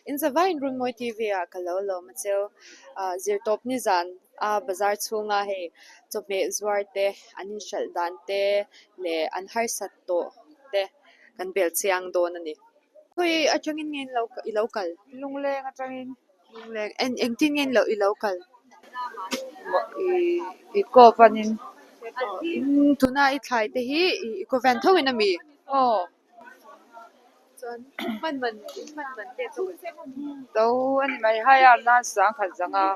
In zavaiin Runmawi TV ah ka lo lawm a cheu. Zirtawp nizan a bazar chhunga hei chawhmeh zuar te an inhralh dan te leh an harsat tawh te kan bel chiang dawn a ni. Khawi atangin nge i lo kal? Lungleng atangin. Lungleng eng engtin nge i lo kal? I kaw panin. Tuna i thlai te hi i kaw ven tho in a mi? Aw. Chuan hman man in hman man te to To a ni mai hai a nan sangkhat zanga.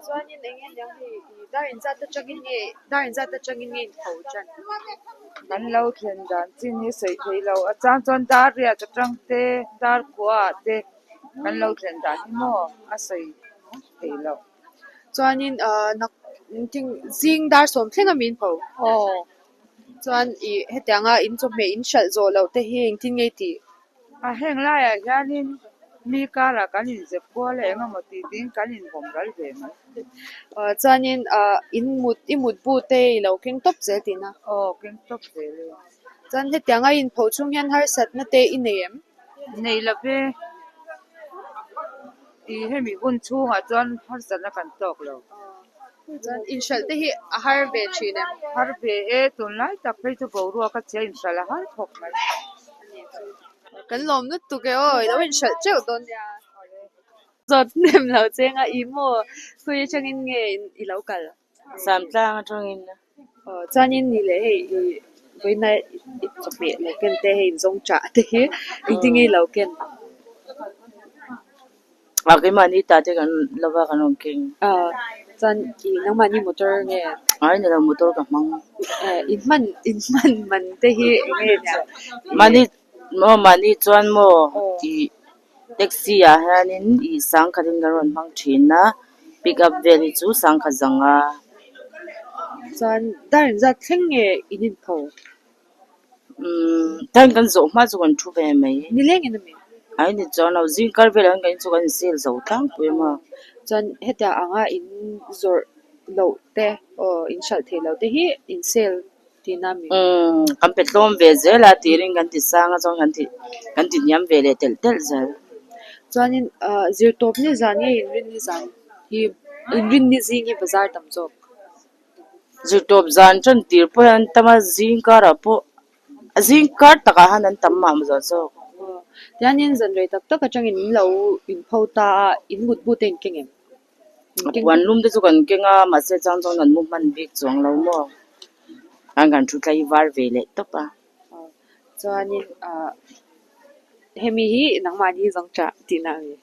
Chuanin eng nge niang hei dar inzat atangin nge dar inzat atangin nge in tho tan? Kan lo thlen dan chin hi sawi thei lo. A chang chuan dar riat atang te dar kua ah te kan lo thlen dan hi maw a sawi thei lo. Chuanin nak zing dar sawm thleng a mi in pho? Aw. Chuan i hetianga in chawhmeh in hralh zawh loh te hi engtin nge i tih? A heng laiah hianin mi karah kan inzep kual a eng emaw tih tiin kan invawm ral ve mai. Chuanin in mut i mutbu te i lo keng tawp zel tihna? Aw keng tawp zel e. Chuan hetianga i inpho chhung hian harsatna te i nei em? Nei lo ve. I hemi hun chhungah chuan harsatna kan tawk lo. Chuan inhralh te hi a har ve thin em? Har ve e, tunlai tak phei chu boruak a chhia inhralh a har khawp mai. Kan lawm lutuk e aw, i lo inhralh teuh dawn nia. Zawt hnem lo cheng a, i maw khawi atangin nge i lo kal? Samtlang atangin. Aw chuanin ni leh hei i vawiina i chawhmeh lo ken te hei inzawng chah te hi engtin nge i lo ken? A keimahni ta te kan lova kan rawn keng. Aw chuan i nangmahni motor nge? Ai ni lo motor ka hmang. In hman in hman man te hi eng nge nia? Mahni maw mahni chuan maw i taxi ah hianin i sangkhatin kan rawn hmang thin a pick up vel hi chu sangkhat zanga. Chuan dar inzat thleng nge in inpho? Umm time kan zawh hma chu kan thu ve mai. Nilengin a mi? Ai ni chuan lo zing kar velah hian kan in chu kan in sel zo tlangpui a maw. Chuan hetiang anga in zawrh loh te aw in hralh theih loh te hi in sel tihna a mi? Umm kan pe tlawm ve zel a tirin kan ti sang a chuan kan ti kan ti hniam ve leh telh telh zel. Chuanin ah zirtawp ni zan nge inrinni zan hi inrinni zing hi bazar tam zawk? Zirtawp zan tan tir pawh hian an tam a, zing karah pawh a zing kar takah han an tam mah zawh zawk. Tianin zan rei tak tak atangin in lo inpho ta a, in mutbu te in keng em? A puan lum te chu kan keng a, mahse chang chuan kan mu hman bik chuang lo maw? Khan kan thu tlai var ve leh tawp a. Chuanin ah hemi hi nangmahni zawng chah tihna a ni.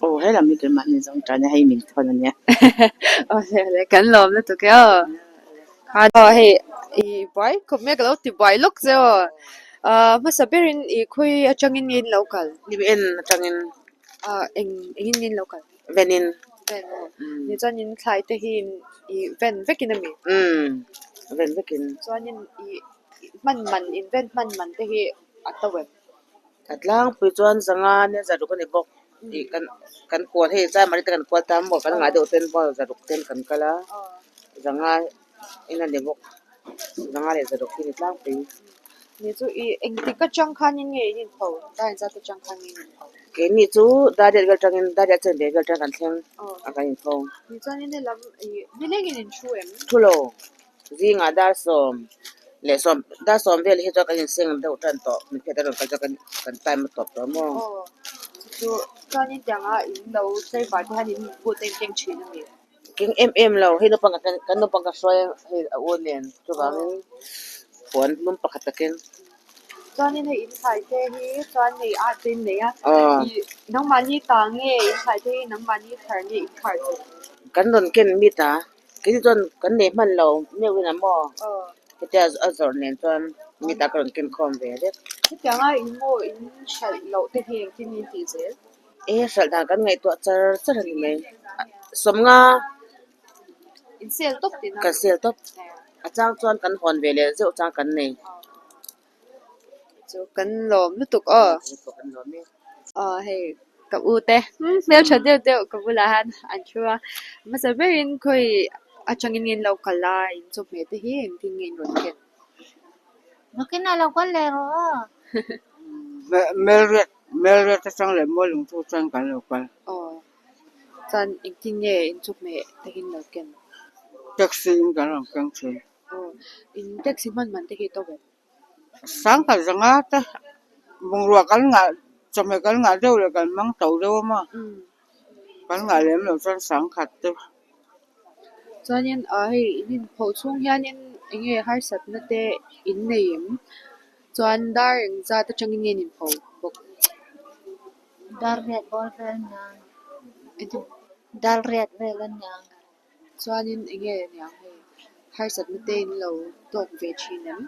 Aw he lam hi keimahni zawng tan a hei min thawn a nia. Aw le le kan lawm lutuk e aw. Aw hei i buai khawp mai a ka lo ti buai lawk che aw. Ah hmasa berin i khawi atangin nge in lo kal? Ni en atangin. Ah eng engin nge in lo kal? Venin. Ven aw. Ni chuan in thlai te hi i ven vekin a mi? Umm ven vekin. Chuanin i hman man in ven hman man te hi a to em? A tlangpui chuan zanga nia zaruk a ni bawk tih kan kan kual hei Zaimari te kan kual ta maw kan ngah deuh ten maw zaruk ten kan kal a zanga in a ni bawk zanga leh zaruk hi a ni tlangpui. Ni chu i engtik atang khanin nge in inpho dar inzat atang khan nge in inpho? Keini chu dar riat vel atangin dar riat chen ve vel atang kan thleng a kan inpho. Ni chuanin helam i nilengin in thu em? Thu lo. Zingah dar sawm leh sawm dar sawm vel hi chuan kan inseng deuh tan tawh min hriat a rawn kal chuan kan kan time a tawp tawh maw. Aw chu chuanin tianga in lo tlaivar te hian in but a inkeng thin a ni. Keng em em lo hei naupang ka kan naupang ka hruai a hei a u nen chuvangin puan lum pakhat ka keng. Chuanin hei in thlai te hi chuan hei art te in nei a ih nangmahni ta nge in thlai te hi nangmahni thar nge in khar chu. Kan rawn ken mi ta. Kei chu chuan kan nei hman lo meuhin a maw hetia a zawrh nen chuan mi ta ka rawn ken khawm ve vek. Hetianga in maw in hralh loh te hi engtin nge in tih zel? E hralh dan kan ngaihtuah char char a ni mai. Sawmnga In sel tawp tihna? Kan sel tawp. A chang chuan kan hawn ve leh zeuh chang kan nei. Chu kan lawm lutuk aw. Aw hei ka u te hmeltha deuh deuh ka bulah hian an thu a hmasa berin khawi atangin nge in lo kal a in chawhmeh te hi engtin nge in rawn ken. Nakinah lo kal leh rawh aw. Melriat. Melriat atang leh Muallungthu chuan kan lo kal. Aw. Chuan engtin nge in chawhmeh te hi in lo ken? Taxi in kan rawn keng thin. Aw. In taxi hman man te hi to ve? Sangkhat zanga te bungrua kan ngah chawhmeh kan ngah deuh leh kan hmang to deuh a maw? Kan ngah lem loh chuan sangkhat te. Chuanin ah hei in inphoh chhung hianin eng nge harsatna te in nei em? Chuan dar engzat atangin nge in inphoh bawk? Dar riat bawr vel a nia. Dar riat vel a nia. Chuanin eng nge niang hei harsatna te in lo tawk ve thin em?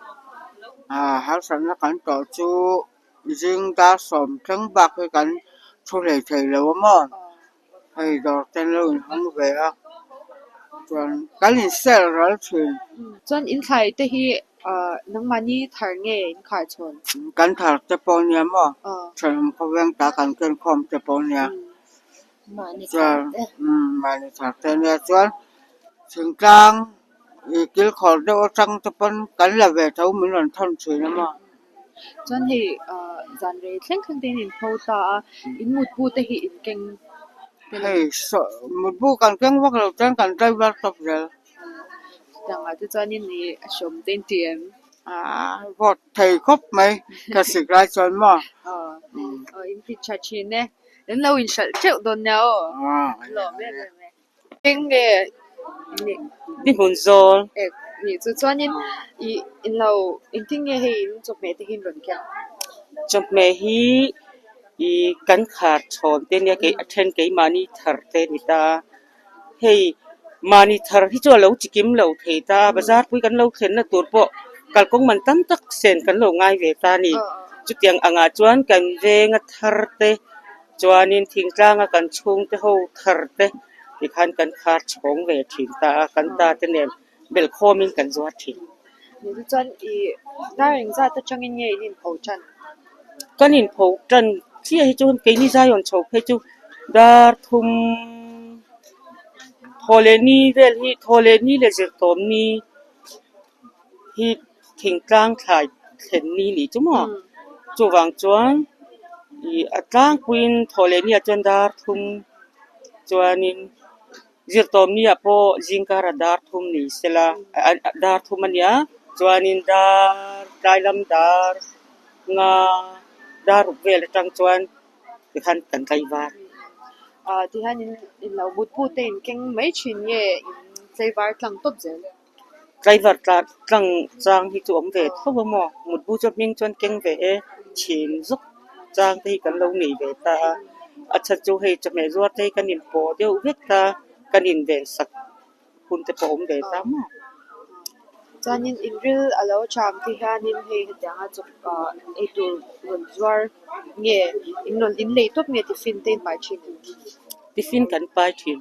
Ah harsatna kan tawh chu zing dar 10 thleng bak hi kan thu hlei thei lo a maw? Hei dawr te an lo inhawng ve a chuan kan in sel ral thin. Chuan in thlai te hi ah nangmahni thar nge in khar chhawn? Kan thar te pawh nia maw? Thenawm khawveng ta kan kenkhawm te pawh nia. Chuan mahni thar te nia chuan thingtlang ih kilkhawr deuh atang te pawn kan la ve tho min rawn thawn thin a maw. Chuan hei ah zan rei thleng thleng te in inpho ta a, in mutbu te hi in keng tel a Hei saw mutbu kan keng vak lo chuan kan tlaivar tawp zel. Chutiang ah te chuanin ih a hrawm te in ti em? Ah vawt thei khawp mai ka sik lai chuan maw. Aw in ti tha thin e. In lo inhralh teuh dawn nia aw. Lawm em em e. Eng nge nih? Ni hmun zawl. Ek nih chu chuanin ih in lo engtin nge hei in chawhmeh te hi in rawn keng? Chawhmeh hi ih kan khar chhawn te nia kei a then keimahni thar te a ni ta. Hei mahni thar hi chu a lo chikim lo thei ta a, bazar pui kan lo thlenna tur pawh kalkawng man tam tak sen kan lo ngai ve ta a ni. Chutiang angah chuan kan venga thar te chuanin thingtlanga kan chhungte ho thar te tikhan kan khar chhawng ve thin ta a, kan ta te nen belhkhawmin kan zuar thin. Chuan i dar engzat atangin nge in inpho tan? Kan inpho tan chiah hi chu keini Zion chho phei chu dar thum thaw leh ni vel hi thaw leh ni leh zirtawm ni hi thingtlang thlai thlen ni nih chu maw? Chuvang chuan ih a tlangpuiin thaw leh ni ah chuan dar thum chuanin Zirtawmni ah pawh zingkara dar thum ni sela dar thum a nia chuanin dar tlai lam dar nga dar ruk vel atang chuan tikhan kan tlai var. Ah tihian in in lo but put te in keng mai thin nge in tlai var tlang tawp zel? Tlaivar tlang chang hi chu awm ve tho a maw? Mutbu chu a hming chuan keng ve e, chhin zawk chang te hi kan lo nei ve ta a, a chhan chu hei chawhmeh zuar te hi kan inpawh deuh vek ta, kan inven sak hun te pawh a awm ve ta maw? Chuanin inril a lo cham te hianin hei hetianga chaw ah eitur rawn zuar nge in rawn inlei tawp nge tiffin te in pai thin em? Tiffin kan pai thin.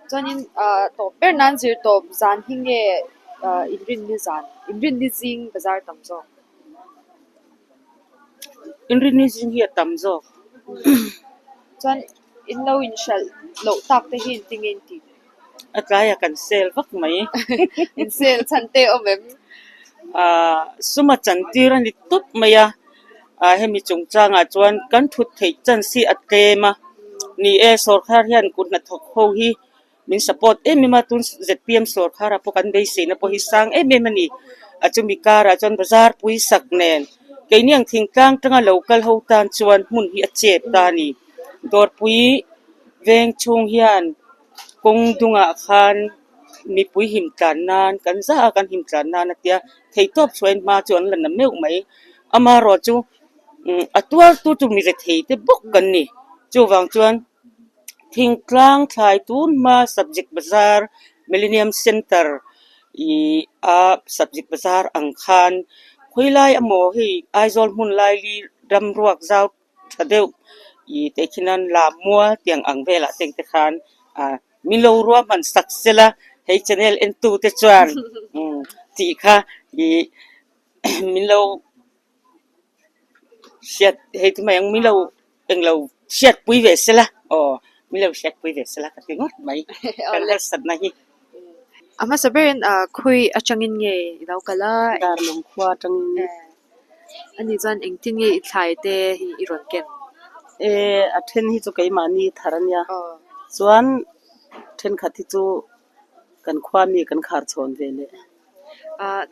Chuanin ah tawp ber nan zir tawp zan hi nge ah inrinni zan inrinni zing bazar tam zawk? Inrinni zing hi a tam zawk. Chuan in lo inhralh loh tak te hi engtin nge in tih? A tlaiah kan sel vak mai. In sel chhan te awm em? Ah suma chantir a ni tawp mai a, ah hemi chungchangah chuan kan thut theih chance hi a tlem a, ni e sawrkhar hian kut hnathawk ho hi min support em em a, tun zpm sawrkharah pawh kan beiseina pawh hi sang em em a ni. A chumi karah chuan bazar pui sak nen keini ang thingtlang tanga lo kal ho tan chuan hmun hi a chep ta a ni. Dawrpui veng chhung hian kawng dungah khan mipui him tlan nan kan zah a kan him tlan nan a tia theihtawp chhuahin hma chu an la na meuh mai. Amaherawh chu a tuartu chu mi rethei te bawk kan ni. Chuvang chuan thingtlang thlai tun hma subject bazar Millennium Centre ih a subject bazar ang khan khawilai emaw hei Aizawl hmun laili ram ruak zau tha deuh ih teh khi nan lam mual tiang ang velah te te khan ah min lo ruahman sak sela hei channel en tu te chuan tih kha ih min lo hriat hei chu mai ang min lo englo hriatpui ve sela aw min lo hriatpui ve sela ka ti ngawt mai kan harsatna hi. A hmasa berin ah khawi atangin nge i lo kal a? Darlawng khua atangin. Ani chuan engtin nge i thlai te hi i rawn ken? E, a then hi chu keimahni thar a nia. Chuan thenkhat hi chu kan khua mi kan khar chhawn ve leh.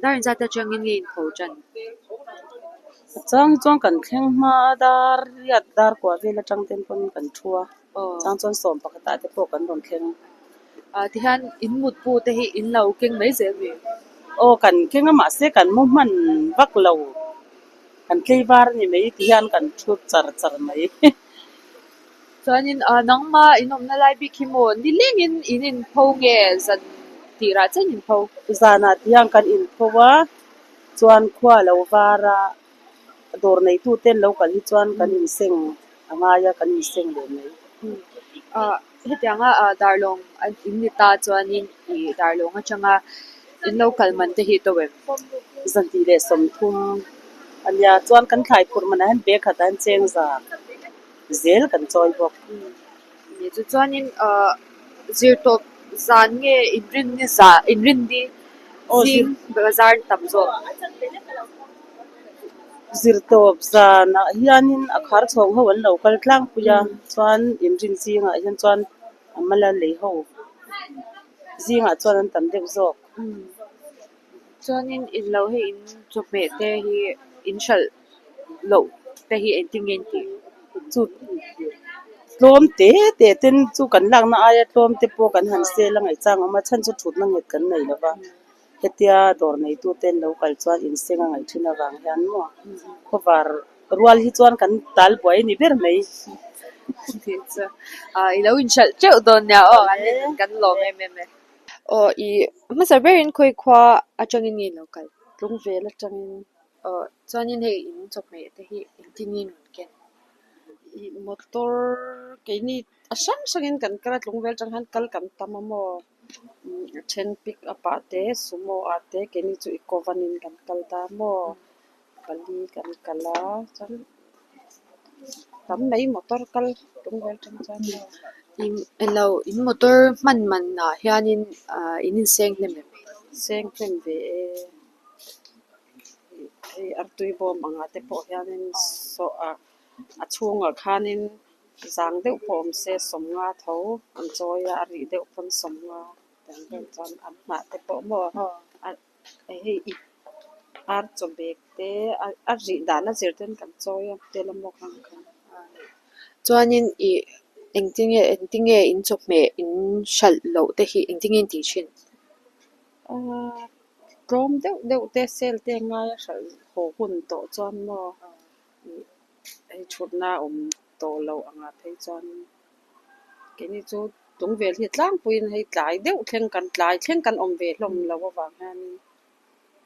Dar inzat atangin nge inpho tan? A chang hi chuan kan thleng hma a dar riat dar kua vel atang ten pawn kan thu a, chang chuan sawm pakhatah te pawh kan rawn thleng. Tihian in mutbu te hi in lo keng mai zel mi? Aw kan keng a mahse kan mu hman vak lo, kan tlei var a ni mai tihian kan thu char char mai. Chuanin nangma in awmna lai bik hi maw nilengin in inpho nge zan tirah chen inpho? Zanah tihian kan inpho a, chuan khua lo var a, dawr neitute an lo kal hi chuan kan inseng a ngai a, kan inseng leh mai. Hetianga darlawng in ni ta chuanin i darlawng atanga in lo kal man te hi to em? Zanhnih leh 30 a nia, chuan kan thlai phurh manah hian bag khatah hian cheng za zel kan chawi bawk. Chu chuanin zirtawp zan nge inrinni za inrinni zing bazar tam zawk? Zirtawp zanah hianin a khar chhawng ho an lo kal tlangpui a, chuan inrin zingah hian chuan a mala lei ho zingah chuan an tam deuh zawk. Chuanin in lo hei in chawhmeh te hi in hralh loh te hi engtin nge an tih? Chu tlawm te te ten chu kan lakna aia tlawm te pawh kan han sel a ngaihchang awm a, chhan chu thutna nghet kan nei lo va, hetia dawr neitu te an lo kal chuan inseng a ngaih thin avang hian maw khawvar rual hi chuan kan tal buai a ni ber mai. I lo inhralh teuh dawn nia aw, kan lawm em em e. Aw i hmasa berin khawi khua atangin nge in lo kal? Tlungvel atangin. Aw chuanin hei in chawhmeh te hi engtin nge in rawn ken? I motor keini a hrang hrangin kan kal a, Tlungvel atang hian kal kan tam a maw? A then pick up ah te sumo ah te keini chu eco van in kan kal ta maw? Pali kan kal a chuan tam mai motor kal Tlungvel atang chuan maw? Englo in motor hman man ah hianin in inseng hnem em? Seng hnem ve e. Hei artui bawm angah te pawh hianin saw a a chhungah khanin zang deuh pawh awm se 50 tho an chawi a, a rih deuh pawn 50 tiang vel chuan an hnah te pawh maw hei ip ar chaw bag te a rih dan a zir ten kan chawi a tel a maw khang khan. Chuanin ih engtinge engtinge in chawhmeh in hralh loh te hi engtinge in tih thin? Tlawm deuh deuh te sale te ngai a hralh haw hun tawh chuan maw hei thutna awm tawh loh angah phei chuan keini chu Tlungvel hi tlangpuiin hei tlai deuh thleng kan tlai thleng kan awm ve hlawm lo avang hianin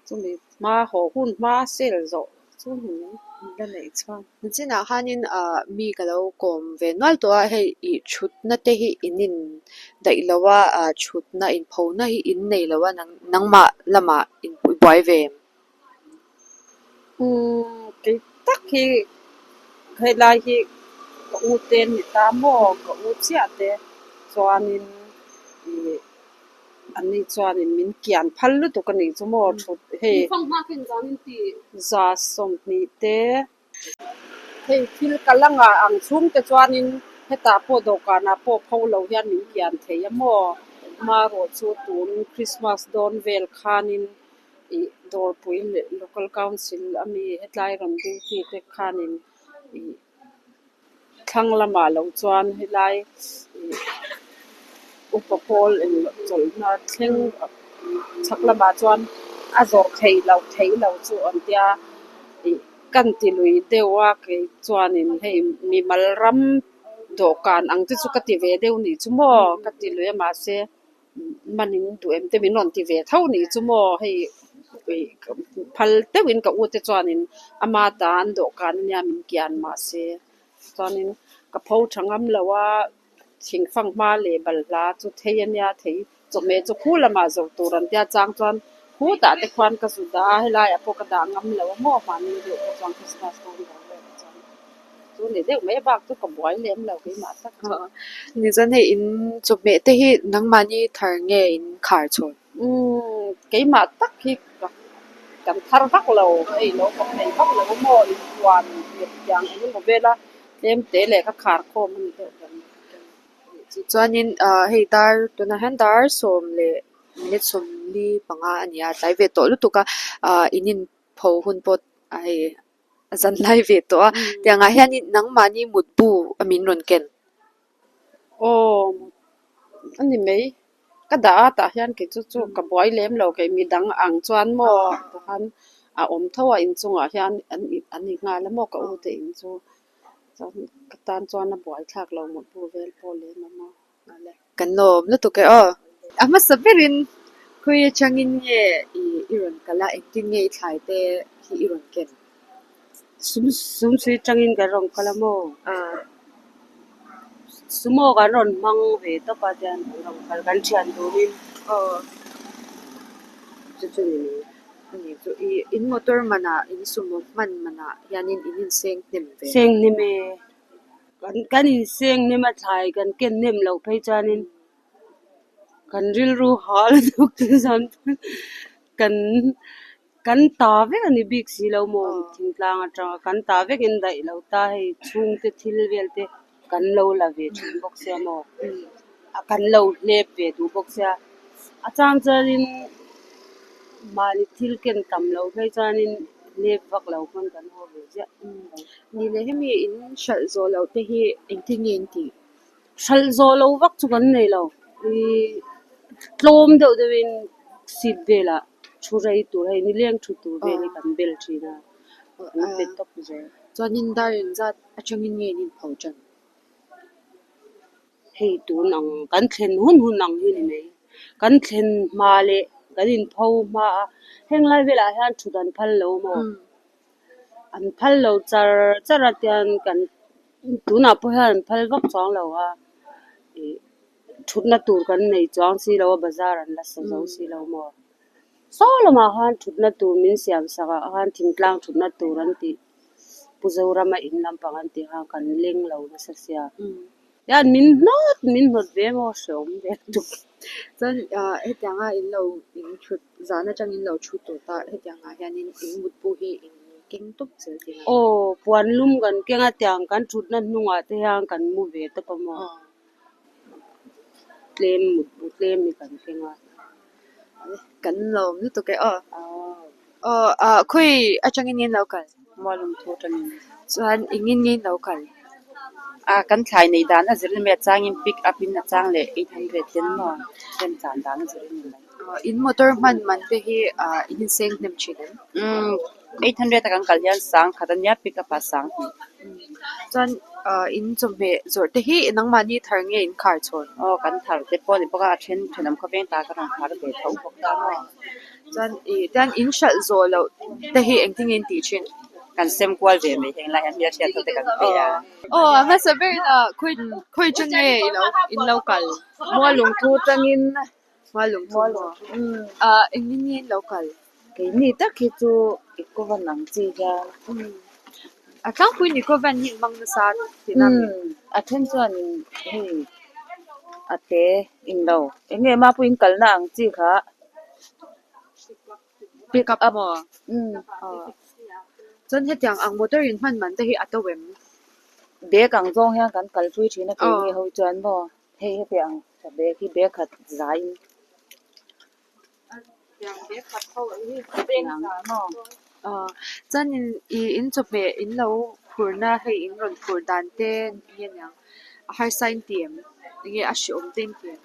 chumi hma haw hun hma sale zawh chu ni mai la neih chuan. Nichinah khanin ah mi ka lo kawm ve nual tawh a, hei ih thutna te hi in in daih lo a, ah thutna inphona hi in nei lo a nang nangmah lamah in buai ve em? Umm kei tak hi helai hi ka u te an ni ta maw ka u chiah te chuanin ih Anni chuanin min kian phal lutuk a nih chu maw thut hei 120 te. Hei thil ka la ngah ang chhung te chuanin hetah pawh dawhkanah pawh pho lo hian min kian thei a maw? Marawh chu tun Christmas dawn vel khanin ih dawrpui leh Local Council ami hetlai rawn duty te khanin ih Thlang lamah lo chuan helai upa pawl englo chawlhna thleng chhak lamah chuan a zawrh theih loh theih lo chu an tia ih kan ti lui deuh a kei chuanin hei mimal ram dawhkan ang te chu ka ti ve deuh nih chu maw ka ti lui a mahse manin duh em te min rawn ti ve tho nih chu maw hei ih phal deuhin ka u te chuanin ama ta an dawhkan ania min kian mahse chuanin ka pho tha ngam lo a thing fang hma leh balhla chu thei ania thei chawhmeh chu khu lamah zawrh tur an tia chang chuan khutah te khuan ka zu dah a helaiah pawh ka dah ngam lo a maw mahni deuh pawh chuan Christmas dawn lo vel chuan. Chu ni deuh mai bak chu ka buai lem lo keimah tak chu. Ni chuan hei in chawhmeh te hi nangmahni thar nge in khar chhawn? Umm keimah tak hi ka Kan thar vak lo, hei lo kan nei vak lo maw inhuan nghet tiang eng emaw vela tlem te leh ka khar khawm a ni deuh ber mai. Chuanin ah hei dar tunah hian dar 10:45 a ni a, a tlai ve tawh lutuk a, ah in inpho hun pawh a hei a zan lai ve tawh a, tiang ah hianin nangmahni mutbu a min rawn ken. Aw a ni mai, ka dah a tah hian kei chu chu ka buai lem lo kei midang ang chuan maw tihian a awm tho a inchungah hian an an ni nghal a maw ka u te in chu chuan ka tan chuan a buai thlak lo mutbu vel pawh lem a maw. Kan lawm lutuk e aw. A hmasa berin khawi atangin nge i i rawn kal a, engtin nge i thlai te hi i rawn ken? Sum sumsui atangin kan rawn kal a maw? Sumo kan rawn hmang ve tawp a tian kan rawn kal kan thian turin chu chu ni mai. Ani chu i in motor manah in sumo hman manah hianin in inseng hnem ve. Seng hnem e. Kan kan inseng hnem a thlai kan ken hnem loh phei chuanin kan rilru hal deuh te chuan kan kan ta vek a ni bik si lo maw thingtlang atanga kan ta vekin daih lo ta hei chhungte thil vel te kan lo la ve thin bawk sia maw a kan lo hlep ve duh bawk sia a chang chuanin mahni thil ken tam loh phei chuanin hlep vak lo pawn kan haw ve ziah. Ni leh hemi in hralh zawh loh te hi engtin nge in tih? Hralh zawh loh vak chu kan nei lo. Ih tlawm deuh deuhin seat velah thu rei tur hei nileng thu tur vel hi kan bel thin a, kan pe tawp zel. Chuanin dar engzat atangin nge in inpho tan? Hei tun ang kan thlen hun hun ang hi ni mai. Kan thlen hma leh kan inpho hma a, heng lai velah hian thut an phal lo maw? An phal lo char char a tian kan tunah pawh hian an phal vak chuang lo a, ih thutna tur kan nei chuang si lo a bazar an la sa zo si lo maw? Saw lamah khan thutna tur min siam sak ah khan thingtlang thutna tur an tih Pu Zorama in lampang an tih khan kan leng lo nasa sia. Hian min hnawt min hnawt ve maw hrehawm ve lutuk. Chuan hetianga in lo in thut zan atang in lo thu tawh ta hetiangah hianin in mutbu hi in keng tawp zel tih a. Aw puan lum kan keng a tiang kan thutna hnungah te hian kan mu ve tawp a maw. Tlem mutbu tlem hi kan keng a. Kan lawm lutuk e aw. Aw ah khawi atangin nge in lo kal? Mualungthu atangin. Chuan engin nge in lo kal? A kan thlai neih dan a zir ni mai a changin pick up in a chang leh 800 ten maw rem chan dan a zir ni mai. In motor hman man te hi ah in inseng hnem thin em? Umm 800 a kan kal hian 10,000 a nia pick up ah 2000. Chuan ah in chawhmeh zawrh te hi nangmahni thar nge in khar chhawn? Aw kan thar te pawh a ni bawk a, a then thenawm khawveng ta ka rawn thar ve tho bawk ta maw. Chuan ih tian in hralh zawh loh te hi engtin nge in tih thin? Kan sem kual ve mai heng lai hian hmelhriat ho te kan pe a. Aw a hmasa berin ah khawi khawi chu nge i lo in lo kal? Mualungthu tangin. Mualungthu maw? Ah engin nge in lo kal? Keini tak hi chu Ecovan ang chi hian. A tlangpuiin Ecovan hi in hmang nasa tihna mi? A then chuan hei a te englo eng nge mapui in kalna ang chi kha Pick up maw? Chuan hetiang ang motor in hman man te hi a to em? Bag ang zawng hian kan kalpui thin a keini ho chuan maw hei hetiang bag hi bag khat zaiin. Chuan in ih in chawhmeh in lo phurna hei in rawn phur dan te nge niang a harsa in ti em enge a hrehawm te in ti em?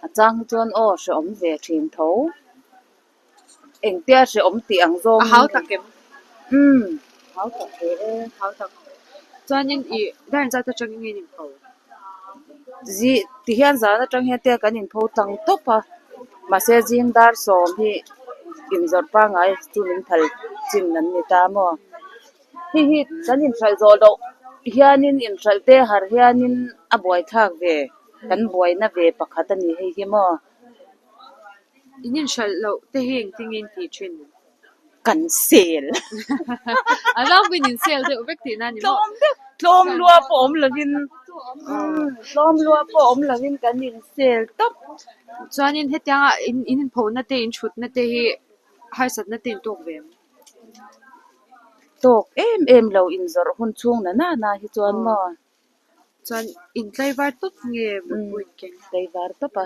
A chang hi chuan aw hrehawm ve thin tho engtia hrehawm tih ang zawng A hau tak em? Umm hau tak ve e. Hau tak. Chuanin ih dar zat atangin nge in inpho? Zi ti hian zan atang hian te kan inpho tlang tawp a mahse zing dar 10 hi inzawrh pangngai chu min phal chin an ni ta maw. Hei hi kan inhralh zawh loh hianin inhralh te har hianin a buaithlak ve kan buaina ve pakhat a ni hei hi maw. In inhralh loh te hi engtin nge in tih thin? Kan sel. A tlangpuiin in sel deuh vek tihna a ni maw? Tlawm deuh, tlawm lua pawh awm lovin, tlawm lua pawh awm lovin kan in sel tawp. Chuanin hetianga in inphona te in thutna te hi. Harsatna te in tawk ve em? Tawk em em lo inzawrh hun chhung na na na hi chuan maw? Chuan in tlaivar tawp nge mutbu in keng? Tlaivar tawp a,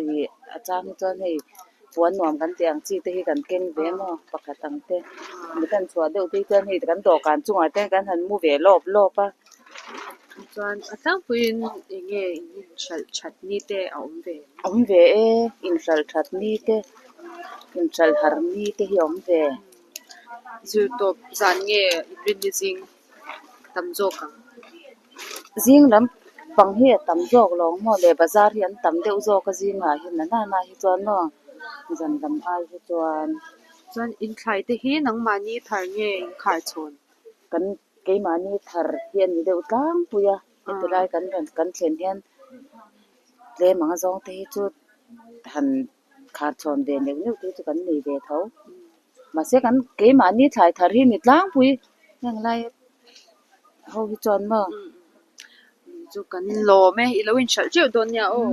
ih a chang hi chuan hei puan nuam kan tih ang chi te hi kan keng ve maw pakhat ang te. Mi kan chhuah deuh te hi chuan hei kan dawhkan chungah te kan han mu ve lawp lawp a. Chuan a tlangpuiin eng nge in inhralh that ni te a awm ve em? Awm ve e, inhralh that ni te, inhralh har ni te hi a awm ve. Zirtawp zan nge inrinni zing tam zawk ang? Zing lam pang hi a tam zawk lo ang maw le, bazar hi an tam deuh zawk a zingah hian a nana hi chuan maw zan lam ai hi chuan. Chuan inthlai te hi nangmahni thar nge inkhar chhawn? Kan keimahni thar hi a ni deuh tlangpui a, heti lai kan rawn kan thlen hian tlem anga zawng te hi chu han khar chhawn ve neuh neuh te hi chu kan nei ve tho. Mahse kan keimahni thlai thar hi ni tlangpui heng lai ho hi chuan maw. Chu kan lawm e, i lo inhralh teuh dawn nia aw.